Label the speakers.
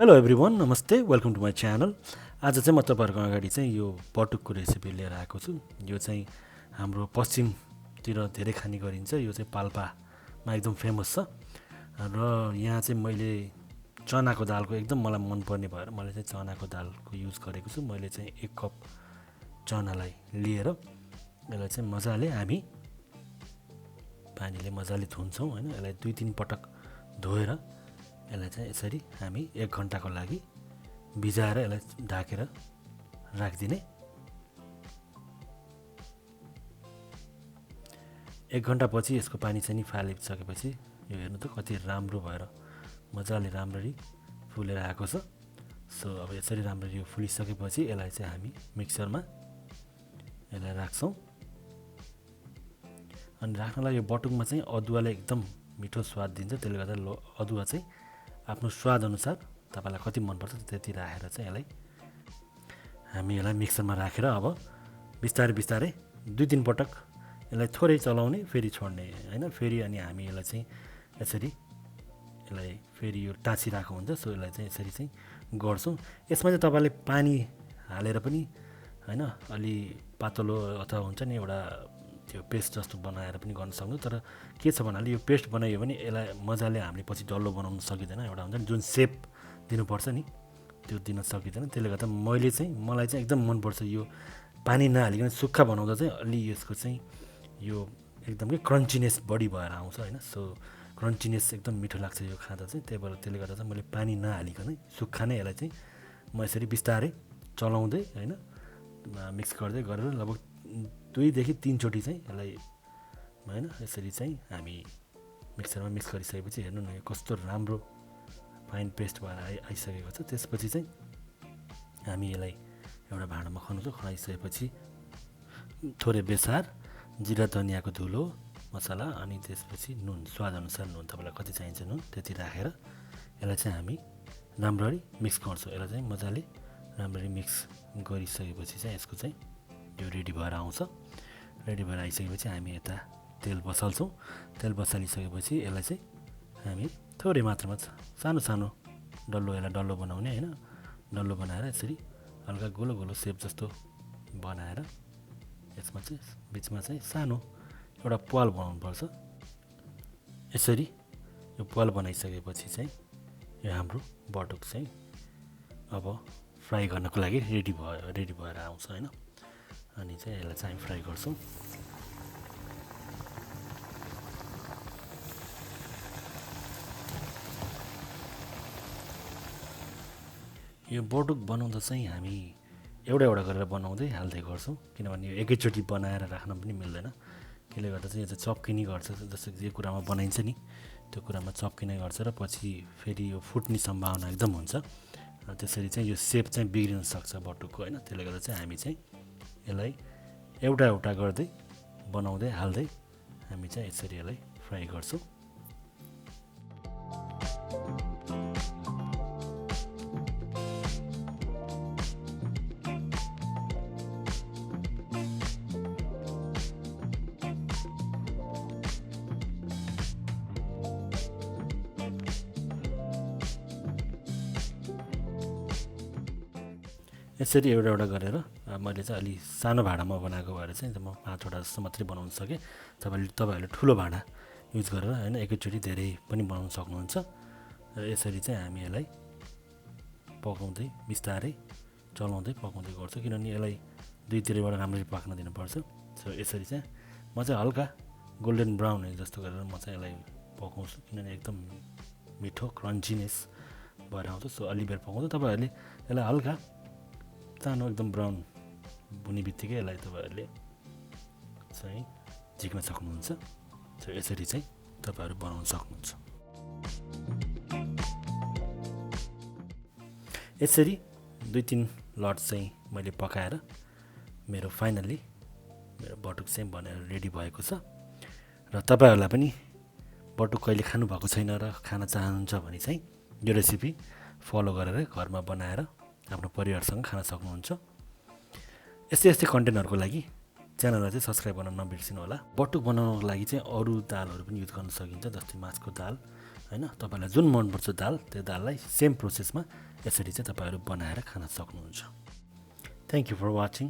Speaker 1: Hello everyone नमस्ते welcome to my channel. आज चाहिँ म तपाईँहरूको अगाडि चाहिँ यो बटुकको रेसिपी लिएर आएको छु। यो चाहिँ हाम्रो पश्चिमतिर धेरै खाने गरिन्छ। यो चाहिँ पाल्पामा एकदम फेमस छ र यहाँ चाहिँ मैले चनाको दालको एकदम मलाई मनपर्ने भएर मैले चाहिँ चनाको दालको युज गरेको छु। मैले चाहिँ 1 कप चनालाई लिएर यसलाई चाहिँ मजाले हामी पानीले मजाले धुन्छौँ होइन। यसलाई 2-3 पटक धोएर यसलाई चाहिँ यसरी हामी 1 घन्टाको लागि भिजाएर यसलाई ढाकेर राखिदिने। 1 घन्टापछि यसको पानी चाहिँ फालिसकेपछि यो हेर्नु त कति राम्रो भएर मजाले राम्ररी फुलेर आएको छ। सो अब यसरी राम्ररी यो फुलिसकेपछि यसलाई चाहिँ हामी मिक्सरमा यसलाई राख्छौँ। अनि राख्नलाई यो बटुकमा चाहिँ अदुवाले एकदम मिठो स्वाद दिन्छ। त्यसले गर्दा अदुवा चाहिँ आफ्नो स्वाद अनुसार तपाईँलाई कति मनपर्छ त्यति राखेर चाहिँ हामी यसलाई मिक्सरमा राखेर अब बिस्तारै बिस्तारै 2-3 पटक यसलाई थोरै चलाउने फेरि छोड्ने होइन। फेरि अनि हामी यसलाई चाहिँ यसरी यसलाई फेरि यो टाँसिरहेको हुन्छ। सो यसलाई चाहिँ यसरी चाहिँ गर्छौँ। यसमा चाहिँ तपाईँले पानी हालेर पनि होइन अलि पातलो अथवा हुन्छ नि एउटा त्यो पेस्ट जस्तो बनाएर पनि गर्न सक्नु। तर के छ भन्नाले यो पेस्ट बनायो भने यसलाई मजाले हामीले पछि डल्लो बनाउन सकिँदैन। एउटा हुन्छ नि जुन सेप दिनुपर्छ नि त्यो दिन सकिँदैन। त्यसले गर्दा मलाई चाहिँ एकदम मनपर्छ यो पानी नहालिकन सुक्खा बनाउँदा चाहिँ अलि यसको चाहिँ यो एकदमै क्रन्चिनेस बढी भएर आउँछ होइन। सो क्रन्चिनेस एकदम मिठो लाग्छ यो खाँदा चाहिँ। त्यही भएर त्यसले गर्दा चाहिँ मैले पानी नहालिकनै सुक्खा नै यसलाई चाहिँ म यसरी बिस्तारै चलाउँदै होइन मिक्स गर्दै गरेर लगभग 2 देखि 3 चोटि चाहिँ यसलाई होइन यसरी चाहिँ हामी मिक्सरमा मिक्स गरिसकेपछि हेर्नु न यो कस्तो राम्रो फाइन पेस्ट भएर आइसकेको छ। त्यसपछि चाहिँ हामी यसलाई एउटा भाँडामा खनाउँछौँ। खनाइसकेपछि थोरै बेसार, जिरा धनियाँको धुलो, मसला अनि त्यसपछि नुन, स्वादअनुसार नुन तपाईँलाई कति चाहिन्छ नुन त्यति राखेर यसलाई चाहिँ हामी राम्ररी मिक्स गर्छौँ। यसलाई चाहिँ मजाले राम्ररी मिक्स गरिसकेपछि चाहिँ यसको चाहिँ यो रेडी भएर आउँछ। रेडी भएर आइसकेपछि हामी यता तेल बसाल्छौँ। तेल बसालिसकेपछि यसलाई चाहिँ हामी थोरै मात्रामा सानो सानो यसलाई डल्लो बनाउने होइन। डल्लो बनाएर यसरी हल्का गोलो गोलो सेप जस्तो बनाएर यसमा चाहिँ बिचमा चाहिँ सानो एउटा प्वाल बनाउनुपर्छ। यसरी यो प्वाल बनाइसकेपछि चाहिँ यो हाम्रो बटुक चाहिँ अब फ्राई गर्नको लागि रेडी भएर आउँछ होइन। अनि चाहिँ यसलाई चाहिँ हामी फ्राई गर्छौँ। यो बटुक बनाउँदा चाहिँ हामी एउटा एउटा गरेर बनाउँदै हाल्दै गर्छौँ। किनभने यो एकैचोटि बनाएर राख्न पनि मिल्दैन। त्यसले गर्दा चाहिँ यो चाहिँ चप्किने गर्छ। जस्तो जे कुरामा बनाइन्छ नि त्यो कुरामा चप्किने गर्छ र पछि फेरि यो फुट्ने सम्भावना एकदम हुन्छ। त्यसरी चाहिँ यो सेप चाहिँ बिग्रिन सक्छ बटुकको होइन। त्यसले गर्दा चाहिँ हामी चाहिँ यसलाई एउटा एउटा गर्दै बनाउँदै हाल्दै हामी चाहिँ यसरी यसलाई फ्राई गर्छौँ। यसरी एउटा एउटा गरेर मैले चाहिँ अलि सानो भाँडामा बनाएको भएर चाहिँ म 5वटा जस्तो मात्रै बनाउन सकेँ। तपाईँहरूले ठुलो भाँडा युज गरेर होइन एकैचोटि धेरै पनि बनाउन सक्नुहुन्छ। र यसरी चाहिँ हामी यसलाई पकाउँदै बिस्तारै चलाउँदै पकाउँदै गर्छौँ। किनभने यसलाई 2तिरबाट राम्ररी पाक्न दिनुपर्छ। सो यसरी चाहिँ म चाहिँ हल्का गोल्डन ब्राउन जस्तो गरेर म चाहिँ यसलाई पकाउँछु। किनभने एकदम मिठो क्रन्चिनेस भएर आउँछ। सो अलि बेर पकाउँछु। तपाईँहरूले यसलाई हल्का सानो एकदम ब्राउन बुने बित्तिकै यसलाई तपाईँहरूले चाहिँ झिक्न सक्नुहुन्छ। सो यसरी चाहिँ तपाईँहरू बनाउन सक्नुहुन्छ। यसरी 2-3 लट चाहिँ मैले पकाएर मेरो फाइनल्ली मेरो बटुक चाहिँ बनेर रेडी भएको छ। र तपाईँहरूलाई पनि बटुक कहिले खानुभएको छैन र खान चाहनुहुन्छ भने चाहिँ यो रेसिपी फलो गरेर घरमा बनाएर आफ्नो परिवारसँग खान सक्नुहुन्छ। यस्तै कन्टेन्टहरूको लागि च्यानललाई चाहिँ सब्सक्राइब गर्न नबिर्सिनु होला। बटुक बनाउनको लागि चाहिँ अरू दालहरू पनि युज गर्न सकिन्छ। जस्तै माछको दाल होइन, तपाईँलाई जुन मनपर्छ दाल त्यो दाललाई सेम प्रोसेसमा यसरी चाहिँ तपाईँहरू बनाएर खान सक्नुहुन्छ। Thank you for watching.